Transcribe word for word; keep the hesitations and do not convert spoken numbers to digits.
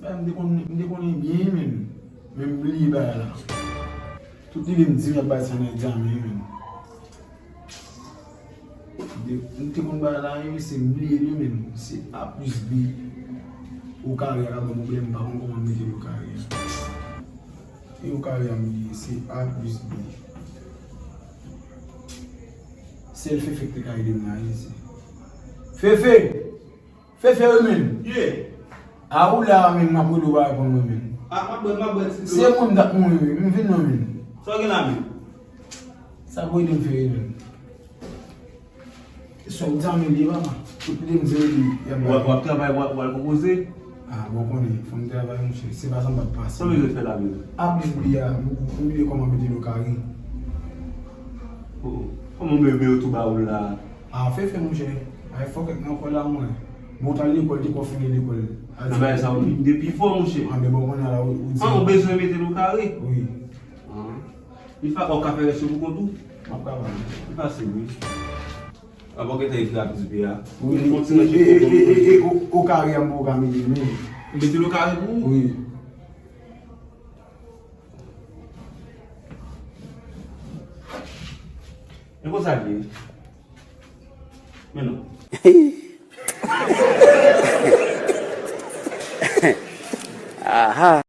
M te konn, m te konnen byen, men, men m bliye bagay la. Tout lide m di m y ap bay sa nan egzamen, men. M te, m te konn bagay la, men se m bliye li, men se A plis B. O kare a ka ban m pwoblèm, m pa konn kòman m mete l o kare a. E o kare a m bliye, se A plis B. Sèl Fefe ki te ka ede m la, wi, se. Fefe! Fefe, wi, men. Ye. A ou la, men, m ap rele w pa reponn mwen, men. A, m ap bwè, m ap bwè ti dlo. Se mwen m t ap mouri, wi. M vin non, men. Sa w gen la, men? Sa pou ede m fè, men. Sou egzamen li, papa. Tout lide m di li, y ap bay. W ap, w ap travay, w ap, w ap konpoze? A, bon, konnen, fò m travay, monchè. Se pa sa m p ap pase. Sa w bezwen fè la, men? A plis B a, m, m bliye kòman mete l o kare. Oh, oh. Kòman m leve yo tou ba ou la? A, Fefe, monchè. Ay, fòkèt nan kò la, mwen. Bon, w t al lekòl, te kò fini lekòl. Nan bagay sa, ou te pi fò, monchè. A, men bon, kounye a la, ou, ou di. A, ou bezwen mete l o kare? Wi. A. Li fè, ou ka fè rès yo pou kont ou? M ap kapab. Li fasil, wi. A, bon, gentan ekri a plis B a. Wi, e, e, o kare a, m poko ka mete l, men. Ou mete l o kare pou ou? Wi. E konsa l ye. Men non. Aha.